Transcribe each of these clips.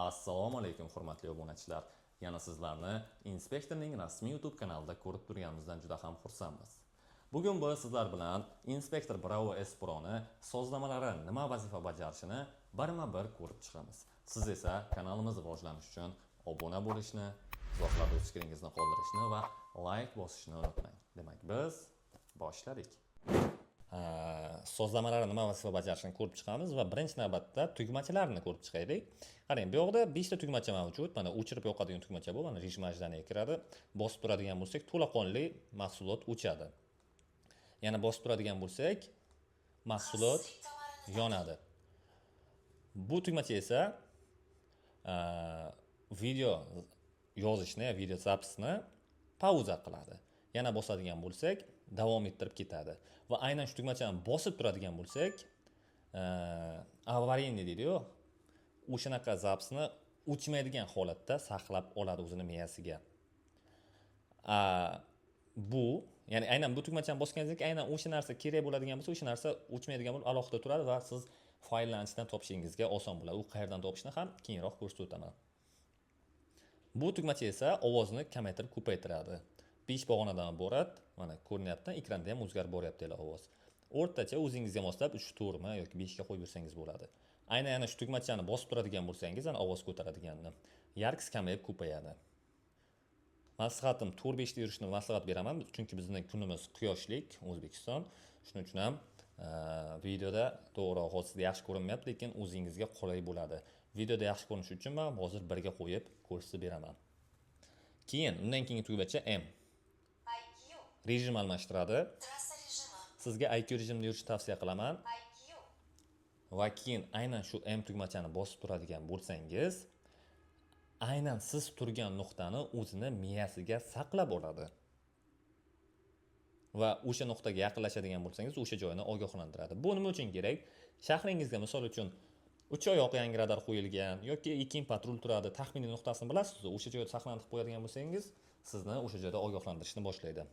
Assalomu alaykum, hurmatli obunachilar. Yana sizlarni Inspektorning rasmiy YouTube kanalida ko'rib turganimizdan juda ham xursandmiz. Bugun biz sizlar bilan Inspektor Bravo S Pro'ni sozlamalari nima vazifa bajarishini birma-bir ko'rib chiqamiz. Siz esa kanalimiz rivojlanishi uchun obuna bo'lishni, izohlarda o'z fikringizni qoldirishni va like bosishni unutmang. Demak, biz boshladik. Sozlamalari nima vazifa bajarishini ko'rib chiqamiz va birinchi navbatda tugmachalarni ko'rib chiqaylik. Qarang, bu yoqda 5 ta tugmacha mavjud. Mana o'chirib yoqadigan tugmacha bu, mana rejim ожидания kiradi. Bosib turadigan bo'lsak, to'laqonli mahsulot o'chadi. Yana bosib turadigan bo'lsak, mahsulot yonadi. Bu tugmacha esa video yozishni, video запись ni pauza qiladi. Yana bosadigan bo'lsak, davom ettirib ketadi. Va aynan shu tugmachani bosib turadigan bo'lsak, аварийный deydi-yu, o'shanaqa запись ni o'chmaydigan holatda saqlab oladi o'zini miyasiga. Bu, ya'ni aynan bu tugmachani bosganingizdan keyin aynan o'sha narsa kerak bo'ladigan bo'lsa, o'sha narsa o'chmaydigan bo'lib alohida turadi va siz fayllarni ichidan topishingizga oson bo'ladi. U qayerdan topishni ham keyinroq ko'rsatib o'taman. Bu tugmacha esa ovozni kamaytirib ko'paytiradi. 5 pog'onadan iborat. Mana ko'rinyapti, ekranda ham o'zgarib boryapti ovoz. O'rtacha o'zingizga moslab 3, 4 mi yoki 5 ga qo'yib bersangiz bo'ladi. Aynan yana shu tugmachani bosib turadigan bo'lsangiz, ana ovoz ko'taradiganini, яркость kamayib ko'payadi. Maslahatim 4-5 da yurishni maslahat beraman, chunki bizning kunimiz quyoshlik, O'zbekiston. Shuning uchun ham videoda to'g'ri hozir sizga yaxshi ko'rinmayapti, lekin o'zingizga qulay bo'ladi. Videoda yaxshi ko'rinishi uchun men hozir birga qo'yib ko'rsatib beraman. Keyin undan keyingi tugmacha M. IQ. Rejim almashtiradi. Трасса режима. Sizga IQ rejimida yurishni tavsiya qilaman. IQ. Va keyin aynan shu M tugmachani bosib turadigan bo'lsangiz, aynan siz turgan nuqtani o'zini miyasiga saqlab oladi. Va o'sha nuqtaga yaqinlashadigan bo'lsangiz, o'sha joyni ogohlantiradi. Bu nima uchun kerak? Shahringizga misol uchun 3 oyoq yangi radar qo'yilgan yoki ekin patrul turadi, taxminiy nuqtasini bilasiz, o'sha joyda saqlanib qo'yadigan bo'lsangiz, sizni o'sha joyda ogohlantirishni boshlaydi.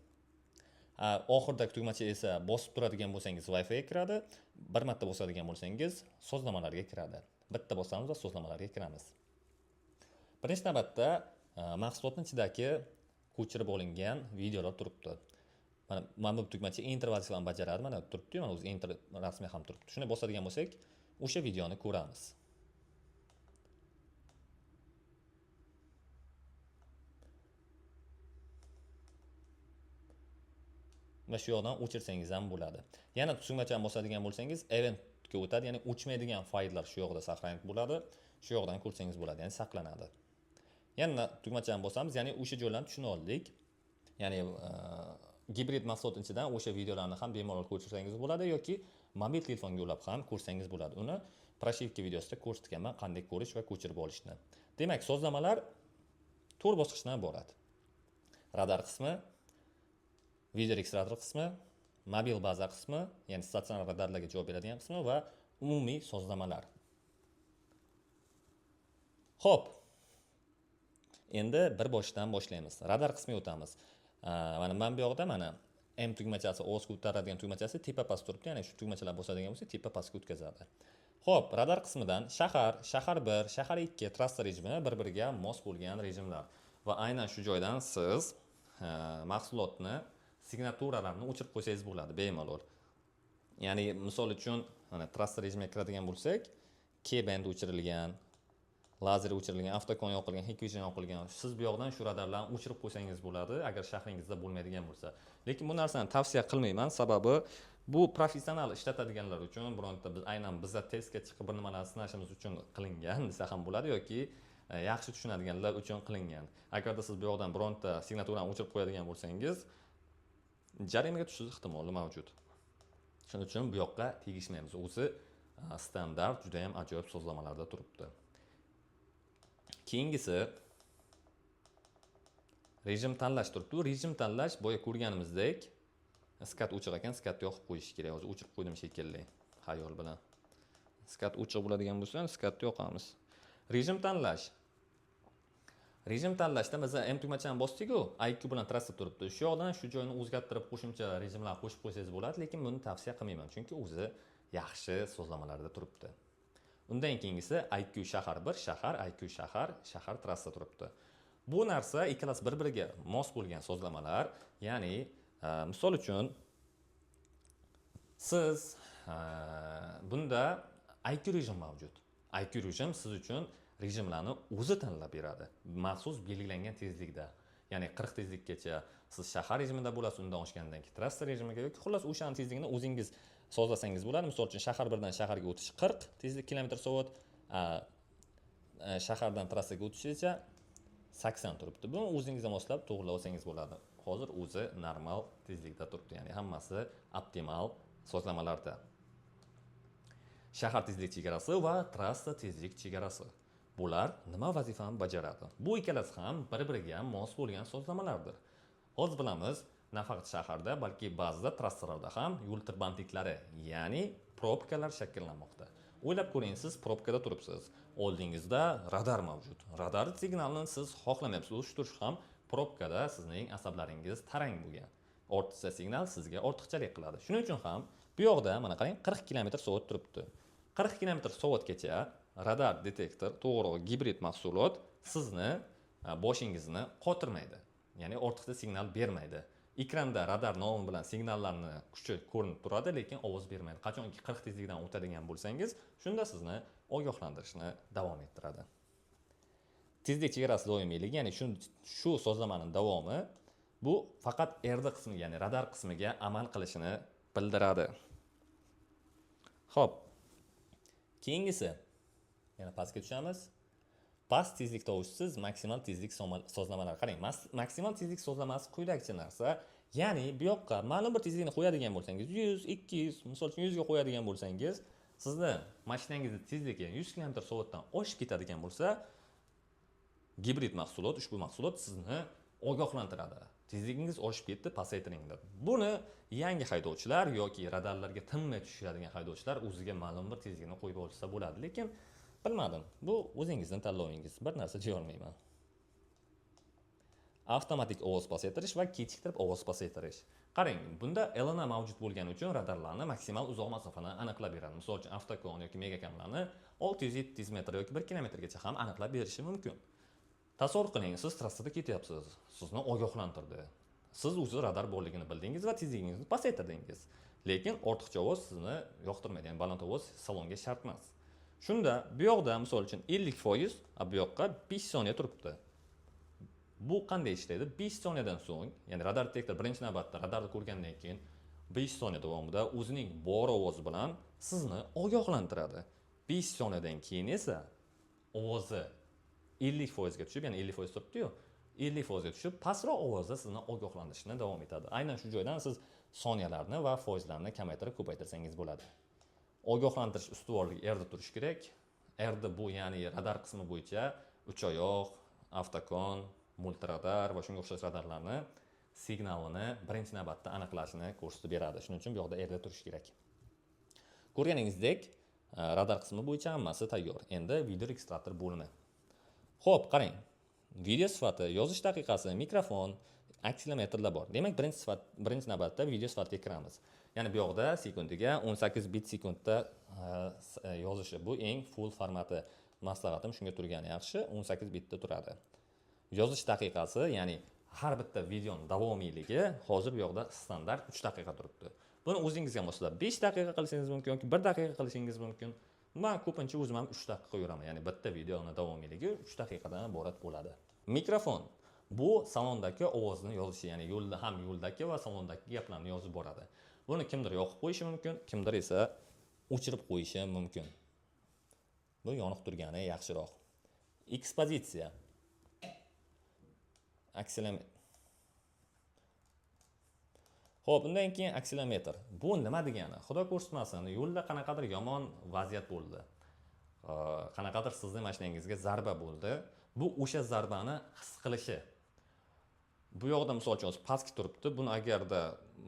Oxiridagi tugmacha esa bosib turadigan bo'lsangiz Wi-Fi ga kiradi, bir marta bosadigan bo'lsangiz sozlamalarga kiradi. Bitta bosamiz va sozlamalarga kiramiz. Birinchi navbatda mahsulotning ichidagi ko'chirib olingan videolar turibdi. Mana bu tugmacha enter vazifani bajaradi. Mana turibdi-yu, mana o'zi enter rasmi ham turibdi. Shuni bosadigan bo'lsak, o'sha videoni ko'ramiz. Va shu yoqdan o'chirsangiz ham bo'ladi. Yana tugmachani bosadigan bo'lsangiz, eventga o'tadi, ya'ni o'chmaydigan fayllar shu yoqda saqlanib bo'ladi. Shu yoqdan ko'rsangiz bo'ladi, ya'ni saqlanadi. Yana tugmachani bosamiz, ya'ni o'sha joylarni tushuna oldik. Ya'ni gibrid mahsulot ichidan o'sha videolarni ham bemalol ko'chirsangiz bo'ladi yoki mobil telefonga ulab ham ko'rsangiz bo'ladi. Uni прошивка videosida ko'rsatganman, qanday ko'rish va ko'chirib olishni. Demak, sozlamalar 4 bosqichdan iborat. Radar qismi, video registrator qismi, mobil baza qismi, ya'ni statsionar radarlarga javob beradigan qismi va umumiy sozlamalar. Xo'p. Endi bir boshdan boshlaymiz. Radar qismiga o'tamiz. Mana bu yoqda mana M tugmachasi, ovoz ko'taradigan tugmachasi tepa past turibdi, ya'ni shu tugmachalar bosadigan bo'lsa tepa pastga o'tkazadi. Xo'p, radar qismidan shahar, shahar 1, shahar 2 trassa rejimi bir-biriga mos bo'lgan rejimlar. Va aynan shu joydan siz mahsulotni signaturalarni o'chirib qo'ysangiz bo'ladi bemalol. Ya'ni misol uchun mana trassa rejimiga kiradigan bo'lsak, K band o'chirilgan, lazer o'chirilgan, avtokon yoqilgan, Hikvision yoqilgan. Siz bu yoqdan shu radarlarni o'chirib qo'ysangiz bo'ladi, agar shahringizda bo'lmaydigan bo'lsa. Lekin bu narsani tavsiya qilmayman, sababi bu professional ishlatadiganlar uchun, bironta biz aynan biza testga chiqib bir nimalarni sinashimiz uchun qilingan desa ham bo'ladi yoki yaxshi tushunadiganlar uchun qilingan. Agarda siz bu yoqdan bironta signaturani o'chirib qo'yadigan bo'lsangiz, jarimaga tushish ehtimoli mavjud. Shuning uchun bu yoqqa tegishmaymiz. O'zi standart juda ham ajoyib sozlamalarda turibdi. Keyingisi rejim tanlash turibdi. Rejim tanlash boya ko'rganimizdek skat o'chiq ekan, skatni yoqib qo'yish kerak. Hozir o'chirib qo'ydim shekilli xayol bilan. Skat o'chiq bo'ladigan bo'lsa, skatni yoqamiz. Rejim tanlash. Rejim tanlashda biz M tugmachani bosdik-ku, IQ bilan trassa turibdi. Shu yoqdan shu joyni o'zgartirib qo'shimcha rejimlar qo'shib qo'ysangiz bo'ladi, lekin buni tavsiya qilmayman, chunki o'zi yaxshi sozlamalarda turibdi. Undan keyingisi IQ shahar 1, shahar, IQ shahar, shahar trassa turibdi. Bu narsa ikkalasi bir-biriga mos bo'lgan sozlamalar, ya'ni misol uchun siz bunda IQ rejim mavjud. IQ rejim siz uchun rejimlarni o'zi tanlab beradi. Maxsus belgilangan tezlikda. Ya'ni 40 tezlikkacha siz shahar rejimida bo'lasiz, undan oshgandan keyin trassa rejimiga yoki xullas o'shani tezligini o'zingiz sozlasangiz bo'ladi. Misol uchun shahar birdan shaharga o'tish 40 tezlik kilometr soat, shahardan trassaga o'tish esa 80 turibdi. Buni o'zingizga moslab to'g'rilab olsangiz bo'ladi. Hozir o'zi normal tezlikda turibdi, ya'ni hammasi optimal sozlamalarda. Shahar tezlik chegarasi va trassa tezlik chegarasi. Bular nima vazifani bajaradi? Bu ikkalasi ham bir-biriga mos bo'lgan sozlamalardir. Hozir bilamiz, nafaqat shaharda, balki ba'zida trassalarda ham yo'l tirbandliklari, ya'ni probkalar shakllanmoqda. O'ylab ko'ring, siz probkada turibsiz. Oldingizda radar mavjud. Radar signalini siz xohlamayapsiz. O'sha turish ham probkada sizning asablaringiz tarang bo'lgan. Ortiqcha signal sizga ortiqchalik qiladi. Shuning uchun ham bu yoqda mana qarang, 40 km/soat turibdi. 40 km/soatgacha radar detektor, to'g'ri, gibrid mahsulot sizni boshingizni qotirmaydi. Ya'ni ortiqcha signal bermaydi. Ekranda radar nomi bilan signallarni kuchi ko'rinib turadi, lekin ovoz bermaydi. Qachonki 40 tezlikdan o'tadigan bo'lsangiz, shunda sizni ogohlantirishni davom ettiradi. Tezlik chegarasi doimiyligi, ya'ni shu sozlamaning davomi bu faqat RD qismiga, ya'ni radar qismiga amal qilishini bildiradi. Xo'p. Keyingisi, yana pastga tushamiz. Past tezlik tovushsiz maksimal tezlik sozlamalari. Qarang, maksimal tezlik sozlamasi quyidagicha narsa. Ya'ni bu yoqqa ma'lum bir tezlikni qo'yadigan bo'lsangiz, 100, 200, misol uchun 100 ga qo'yadigan bo'lsangiz, sizni mashinangizni tezligi 100 km soatdan oshib ketadigan bo'lsa, gibrid mahsulot, ushbu mahsulot sizni ogohlantiradi. Tezligingiz oshib ketdi, pasaytiring deb. Buni yangi haydovchilar yoki radarlarga tinmay tushadigan haydovchilar o'ziga ma'lum bir tezlikni qo'yib olsa bo'ladi. Lekin bilmadim, bu o'zingizning tanlovingiz. Bir narsa deya olmayman. Avtomatik ovoz pasaytirish va kechiktirib ovoz pasaytirish. Qarang, bunda LNA mavjud bo'lgani uchun radarlarni maksimal uzoq masofani aniqlab beradi. Misol uchun Avtokon yoki Megakamlarni 600-700 metr yoki 1 kilometrgacha ham aniqlab berishi mumkin. Tasavvur qiling, siz trassada ketyapsiz. Sizni ogohlantirdi. Siz o'zi radar borligini bildingiz va tezligingizni pasaytirdingiz. Lekin ortiqcha ovoz sizni yoqtirmaydi, ya'ni baland ovoz salonga shart emas. Shunda bu yoqda misol uchun 50%, a bu yoqqa 5 soniya turibdi. Bu qanday ishlaydi? 5 soniyadan so'ng, ya'ni radar detektor birinchi navbatda radarni ko'rgandan keyin 5 soniya davomida o'zining bor ovozi bilan sizni ogohlantiradi. 5 soniyadan keyin esa ovozi 50% ga tushib, ya'ni 50% turibdi-yu, 50% ga tushib, pastroq ovozda sizni ogohlantirishni davom etadi. Aynan shu joydan siz soniyalarni va foizlarni kamaytirib ko'paytirsangiz bo'ladi. Ogohlantirish ustuvorligi Rda turishi kerak. Rda bu, ya'ni radar qismi bo'yicha uch oyoq, Avtokon, multiradar va shunga o'xshash radarlarni signalini birinchi navbatda aniqlashini ko'rsatib beradi. Shuning uchun bu yoqda Rda turishi kerak. Ko'rganingizdek, radar qismi bo'yicha hammasi tayyor. Endi video registrator bo'limi. Xo'p, qarang. Video sifati, yozish daqiqasi, mikrofon, akselerometrlar bor. Demak, birinchi navbatda video sifatiga kiramiz. Ya'ni bu yoqda sekundiga 18 bit sekundda yozishi, bu eng full formati. Maslahatim shunga turgani yaxshi, 18 bitda turadi. Yozish daqiqasi, ya'ni har bitta videoning davomiyligi hozir bu yoqda standart 3 daqiqa turibdi. Buni o'zingizga moslab 5 daqiqa qilishingiz mumkin yoki 1 daqiqa qilishingiz mumkin. Men ko'pincha o'zim ham 3 daqiqa yuraman, ya'ni bitta videoni davomiyligi 3 daqiqadan iborat bo'ladi. Mikrofon bu salondagi ovozni yozishi, ya'ni yo'lda ham yo'ldagi va salondagi gaplarni yozib boradi. Buni kimdir yoqib qo'yishi mumkin, kimdir esa o'chirib qo'yishi mumkin. Bu yoniq turgani yaxshiroq. Ekspozitsiya. Akselerometr. Xo'p, undan keyin akselerometr. Bu nima degani? Xudo ko'rsatmasin, yo'lda qanaqadir yomon vaziyat bo'ldi. Qanaqadir sizni mashinangizga zarba bo'ldi. Bu o'sha zarbani his qilishi. Bu yoqda misol uchun pastga turibdi. Buni agarda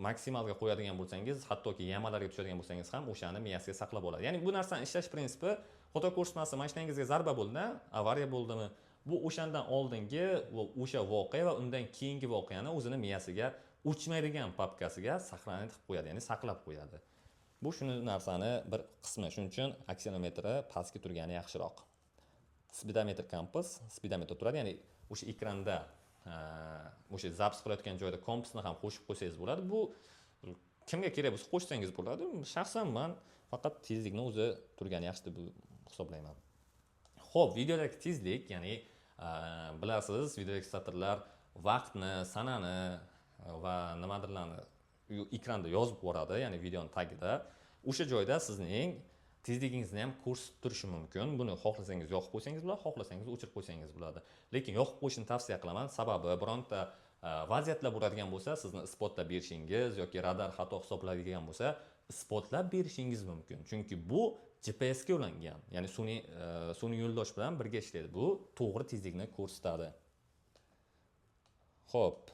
maksimalga qo'yadigan bo'lsangiz, hattoki yamalarga tushadigan bo'lsangiz ham o'shani miyasiga saqlab oladi. Ya'ni bu narsani ishlash prinsipi, xudo ko'rsatmasin, mashinangizga zarba bo'ldi, avariya bo'ldimi? Bu o'shandan oldingi va o'sha voqea va undan keyingi voqeani o'zini miyasiga o'chmaydigan papkasiga saqlanib qo'yadi, ya'ni saqlab qo'yadi. Bu shuni narsani bir qismi. Shuning uchun akselerometri pastga turgani yaxshiroq. Spidometr kompas, spidometr turadi, ya'ni o'sha ekranda o'sha запись qilayotgan joyda kompasni ham qo'shib qo'ysangiz bo'ladi. Bu kimga kerak bo'lsa, qo'shsangiz bo'ladi. Shaxsan man faqat tezlikni o'zi turgani yaxshi deb hisoblayman. Ho'p, videodagi tezlik, ya'ni bilasiz, videoregistratorlar vaqtni, sanani va nimadirlarni ekranda yozib boradi, ya'ni videoni tagida. O'sha joyda sizning tezligingizni ham ko'rsatib turishi mumkin. Buni xohlasangiz, yoqib qo'ysangiz bo'ladi, xohlasangiz, o'chirib qo'ysangiz bo'ladi. Lekin yoqib qo'yishni tavsiya qilaman, sababi bironta vaziyatlar bo'ladigan bo'lsa, sizni isbotlab berishingiz yoki radar xato hisoblaydigan bo'lsa, isbotlab berishingiz mumkin. Chunki bu GPS ga ulangan, ya'ni sun'iy yo'ldosh bilan birga ishlaydi. Bu to'g'ri tezlikni ko'rsatadi. Ho'p,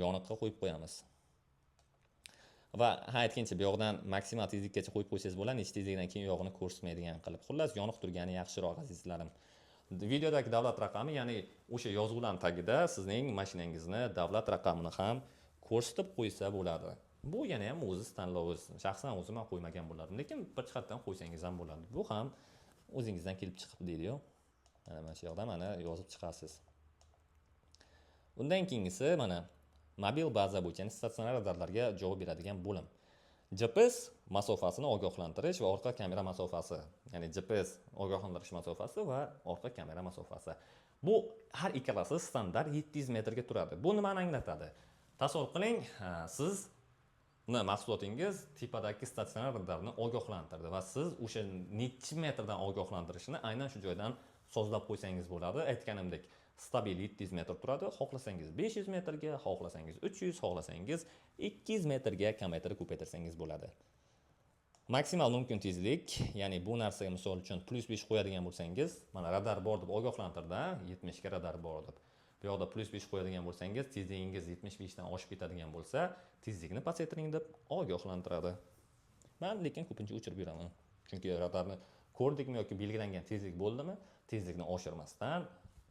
yoniqqa qo'yib qo'yamiz. Va ha, aytgancha, bu yoqdan maksimal tezlikkacha qo'yib qo'ysangiz bo'ladi, necha tezlikdan keyin u yog'ini ko'rsatmaydigan qilib. Xullas, yoniq turgani yaxshiroq, azizlarim. Videodagi davlat raqami, ya'ni o'sha yozuvlarni tagida sizning mashinangizni davlat raqamini ham ko'rsatib qo'ysa bo'ladi. Bu yana ham o'zi tanlovingiz. Shaxsan o'zim ham qo'ymagan bo'lardim, lekin bir jihatdan qo'ysangiz ham bo'ladi. Bu ham o'zingizdan kelib chiqib deydiyu. Mana shu yoqda mana yozib chiqasiz. Undan keyingisi mana mobil baza bo'yicha, ya'ni statsionar radarlarga javob beradigan bo'lim. GPS masofasini ogohlantirish va orqa kamera masofasi, ya'ni GPS ogohlantirish masofasi va orqa kamera masofasi. Bu har ikkalasi standart 700 metrga turadi. Bu nimani anglatadi? Tasavvur qiling, siz mahsulotingiz tepadagi statsionar radarni ogohlantirdi va siz o'sha nechi metrdan ogohlantirishini aynan shu joydan sozlab qo'ysangiz bo'ladi. Aytganimdek, stabil 700 metr turadi. Xohlasangiz, 500 metrga, xohlasangiz, 300, xohlasangiz, 200 metrga kamaytirib, ko'paytirsangiz bo'ladi. Maksimal mumkin tezlik, ya'ni bu narsaga, misol uchun, +5 qo'yadigan bo'lsangiz, mana radar bor deb ogohlantirdi, 70 ga radar bor deb. Bu yoqda +5 qo'yadigan bo'lsangiz, tezligingiz 75 dan oshib ketadigan bo'lsa, tezlikni pasaytiring deb ogohlantiradi. Man lekin ko'pincha o'chirib yuraman, chunki radarni ko'rdikmi yoki belgilangan tezlik bo'ldimi, tezlikni oshirmasdan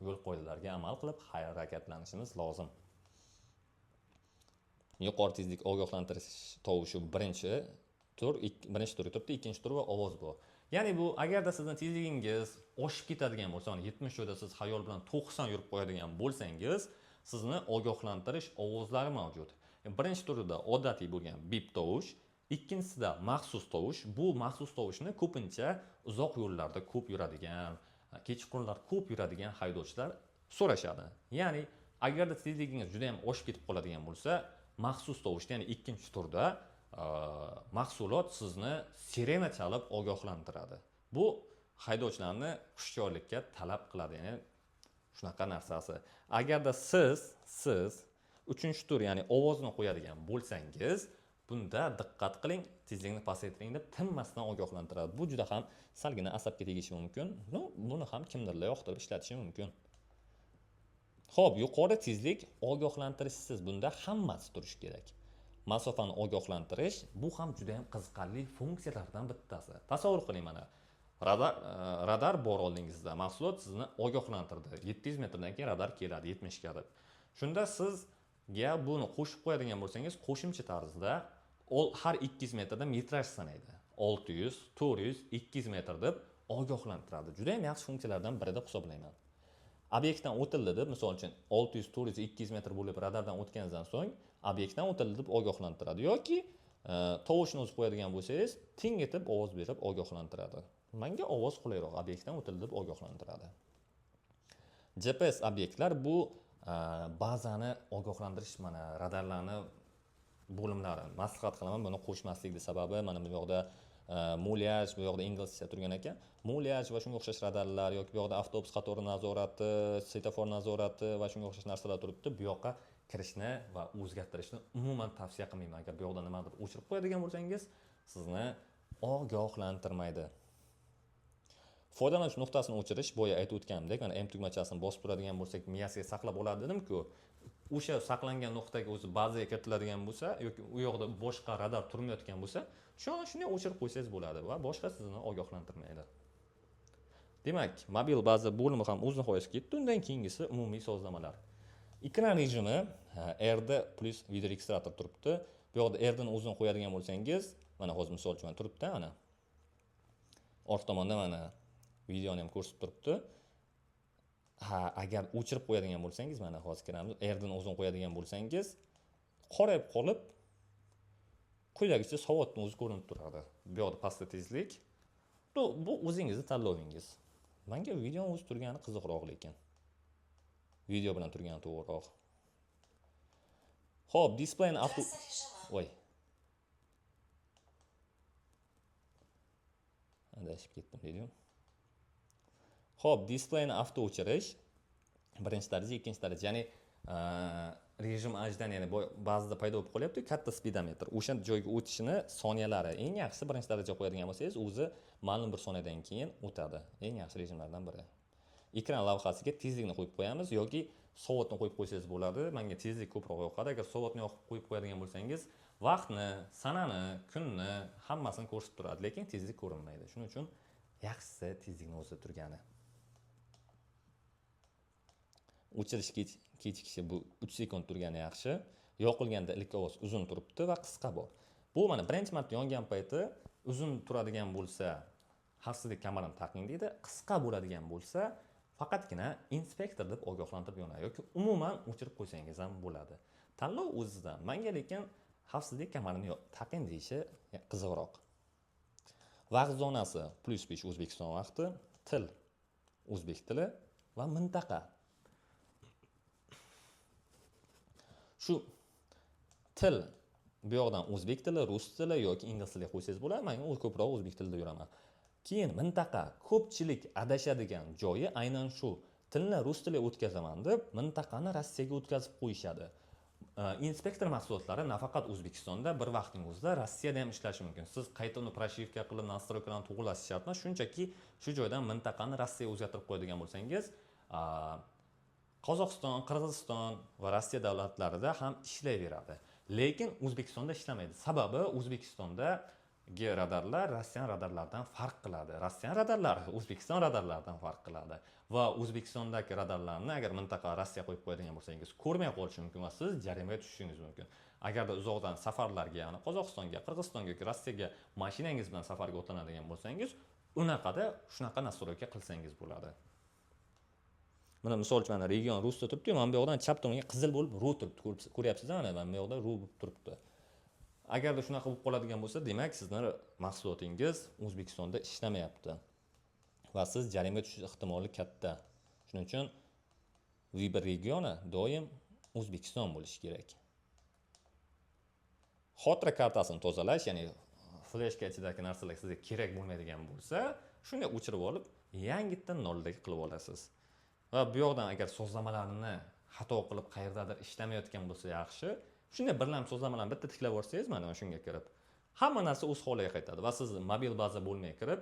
yo'l qoidalariga amal qilib harakatlanishimiz lozim. Yuqori tezlik ogohlantirish tovushi birinchi tur, birinchi turga turibdi, ikkinchi tur va ovoz bu. Ya'ni bu agarda sizni tezligingiz oshib ketadigan bo'lsa, mana 70 joyda siz xayol bilan 90 yurib qo'yadigan bo'lsangiz, sizni ogohlantirish ovozlari mavjud. Birinchi turida odatiy bo'lgan bip tovush, ikkinchisida maxsus tovush. Bu maxsus tovushni ko'pincha uzoq yo'llarda ko'p yuradigan, kechqurunlar ko'p yuradigan haydovchilar so'rashadi. Ya'ni agarda tezligingiz juda ham oshib ketib qoladigan bo'lsa, maxsus tovushda, ya'ni ikkinchi turda mahsulot sizni sirena chalib ogohlantiradi. Bu haydovchilarni hushyorlikka talab qiladi, ya'ni shunaqa narsasi. Agarda siz uchinchi tur, ya'ni ovozni qo'yadigan bo'lsangiz, bunda diqqat qiling, tezlikni pasaytiring deb tinmasdan ogohlantiradi. Bu juda ham salgina asabga tegishi mumkin. Ну, buni ham kimdirlar yoqtirib ishlatishi mumkin. Xo'p, yuqori tezlik ogohlantirishsiz, bunda hammasi turishi kerak. Masofani ogohlantirish, bu ham juda ham qiziqarli funksiyalardan bittasi. Tasavvur qiling, mana radar bor oldingizda, mahsulot sizni ogohlantirdi. 700 metrdan keyin radar keladi 70 ga deb. Shunda sizga buni qo'shib qo'yadigan bo'lsangiz, qo'shimcha tarzda har 200 metrda metraj sanaydi. 600, 400, 200 metr deb ogohlantiradi. Juda ham yaxshi funksiyalardan biri deb hisoblayman. Obyektdan o'tildi deb, misol uchun, 600, 400, 200 metr bo'lib radardan o'tganingizdan so'ng obyektdan o'tildi deb ogohlantiradi yoki tovushni o'zi qo'yadigan bo'lsangiz, ting etib ovoz berib ogohlantiradi. Menga ovoz qulayroq, obyektdan o'tildi deb ogohlantiradi. GPS obyektlar, bu bazani ogohlantirish, mana radarlarni bo'limlari. Maslahat qilaman buni qo'shmaslikni, sababi mana bu yoqda mulyaj, bu yoqda inglizcha turgan ekan, mulyaj va shunga o'xshash radarlar yoki bu yoqda avtobus qatori nazorati, svetofor nazorati va shunga o'xshash narsalar turibdi. Bu yoqqa kirishni va o'zgartirishni umuman tavsiya qilmayman. Agar bu yoqda nimadir o'chirib qo'yadigan bo'lsangiz, sizni ogohlantirmaydi. Foydalanish nuqtasini o'chirish, boya aytib o'tganimdek, mana M tugmachasini bosib turadigan bo'lsak, miyasiga saqlab oladi dedim-ku. O'sha saqlangan nuqtaga o'zi bazaga kiritiladigan bo'lsa yoki u yoqda boshqa radar turmayotgan bo'lsa, shuni o'chirib qo'ysangiz bo'ladi va boshqa sizni ogohlantirmaydi. Demak, mobil baza bo'limi ham o'z nihoyasiga yetdi. Undan keyingisi umumiy sozlamalar. Ekran rejimi, RD plus videoregistrator turibdi. Bu yoqda R'ni o'zini qo'yadigan bo'lsangiz, mana hozir misol uchun mana turibdi, mana orqa tomonda mana videoni ham ko'rsatib turibdi. Ha, agar o'chirib qo'yadigan bo'lsangiz, mana hozir kiramiz, R'ni o'zini qo'yadigan bo'lsangiz, qorayib qolib, quyidagicha soatning o'zi ko'rinib turadi. Bu yoqda pastda tezlik. Bu o'zingizni tanlovingiz. Menga videoni o'zi turgani qiziqroq lekin. Video bilan turgani to'g'riroq. Xo'p, displeyni avto Трасса режима. Voy. Adashib ketdim deydi. Xo'p, displeyni avto o'chirish birinchi daraja, ikkinchi daraja, ya'ni rejim ajdan, ya'ni ba'zida paydo bo'lib qolyapti katta spidometr. O'sha joyga o'tishini soniyalari eng yaxshisi birinchi daraja qo'yadigan bo'lsangiz, o'zi ma'lum bir soniyadan keyin o'tadi. Eng yaxshi rejimlardan biri. Ekran lavhasiga tezlikni qo'yib qo'yamiz yoki soatni qo'yib qo'ysangiz bo'ladi. Menga tezlik ko'proq yoqadi. Agar soatni yoqib qo'yib qo'yadigan bo'lsangiz, vaqtni, sanani, kunni hammasini ko'rsatib turadi, lekin tezlik ko'rinmaydi. Shuning uchun yaxshisi tezlikni o'zida turgani. O'chirish kechikishi bu 3 sekund turgani yaxshi. Yoqilganda ilk ovoz uzun turibdi va qisqa bor. Bu mana birinchi marta yongan payti uzun turadigan bo'lsa, xavfsizlik kamarini taqing deydi. Qisqa bo'ladigan bo'lsa, faqatgina inspektor deb ogohlantirib yonadi yoki umuman o'chirib qo'ysangiz ham bo'ladi. Tanlov o'zidan. Menga lekin xavfsizlik kamarini taqing deyishi qiziqroq. Vaqt zonasi +5 O'zbekiston vaqti, til o'zbek tili va mintaqa. Shu til bu yoqdan o'zbek tili, rus tili yoki ingliz tiliga qo'ysangiz bo'ladi. Men ko'proq o'zbek tilida yuraman. Keyin mintaqa, ko'pchilik adashadigan joyi aynan shu. Tilni rus tiliga o'tkazaman deb mintaqani Rossiyaga o'tkazib qo'yishadi. Inspektor mahsulotlari nafaqat O'zbekistonda, bir vaqtning o'zida Rossiyada ham ishlashi mumkin. Siz qayta uni proshivka qilib, nastroykalarni to'g'rilash shart emas. Shunchaki shu joydan mintaqani Rossiyaga o'zgartirib qo'yadigan bo'lsangiz, Qozog'iston, Qirg'iziston va Rossiya davlatlarida ham ishlayveradi. Lekin O'zbekistonda ishlamaydi. Sababi O'zbekistondagi radarlar Rossiya radarlaridan farq qiladi. Rossiya radarlari O'zbekiston radarlaridan farq qiladi. Va O'zbekistondagi radarlarni agar mintaqa Rossiya qo'yib qo'yadigan bo'lsangiz, ko'rmay qolishi mumkin va siz jarimaga tushishingiz mumkin. Agarda uzoqdan safarlarga, ya'ni Qozog'istonga, Qirg'izistonga yoki Rossiyaga mashinangiz bilan safarga otlanadigan bo'lsangiz, unaqada shunaqa nastroyka qilsangiz bo'ladi. Mana misol uchun mana region ruscha turibdi, mana bu yoqdan chap tomonga qizil bo'lib ru turibdi. Ko'ryapsiz, mana bu yoqda ru bo'lib turibdi. Agarda shunaqa bo'lib qoladigan bo'lsa, demak sizning mahsulotingiz O'zbekistonda ishlamayapti va siz jarimaga tushish ehtimoli katta. Shuning uchun Viber regioni doim O'zbekiston bo'lishi kerak. Xotira kartasini tozalash, ya'ni fleshka ichidagi narsalar sizga kerak bo'lmaydigan bo'lsa, shunday o'chirib olib, yangitdan noldagi qilib olasiz. Va bu yoqdan agar sozlamalarni xato qilib qayerdadir ishlamayotgan bo'lsa yaxshi, shunday birlamchi sozlamalarni bitta tiklab olsangiz, mana shunga kirib, hamma narsa o'z holiga qaytadi va siz mobil baza bo'lmay kirib,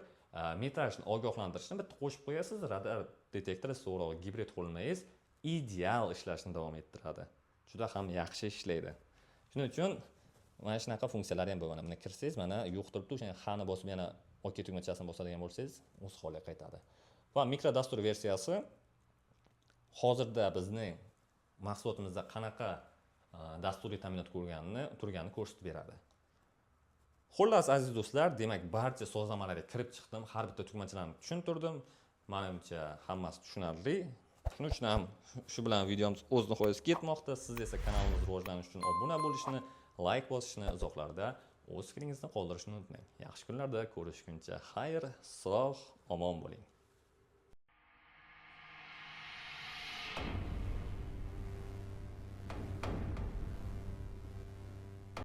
metrajni ogohlantirishni bitta qo'shib qo'yasiz, radar detektori so'rog'i gibrid qo'llangiz ideal ishlashni davom ettiradi. Juda ham yaxshi ishlaydi. Shuning uchun mana shunaqa funksiyalar ham bor. Mana buni kirsangiz, mana yo'q turibdi, o'sha H ni bosib yana OK tugmachasini bosadigan bo'lsangiz, o'z holiga qaytadi. Va mikro dastur versiyasi hozirda bizning mahsulotimizda qanaqa dasturiy ta'minot turganini ko'rsatib beradi. Xullas, aziz do'stlar, demak barcha sozlamalarga kirib chiqdim, har bitta tugmachalarni tushuntirdim. Menimcha hammasi tushunarli. Shuning uchun ham shu bilan videomiz o'z nihoyasiga yetmoqda. Siz esa kanalimiz rivojlanishi uchun obuna bo'lishni, like bosishni, izohlarda o'z fikringizni qoldirishni unutmang. Yaxshi kunlarda ko'rishguncha xayr, sog', omon bo'ling.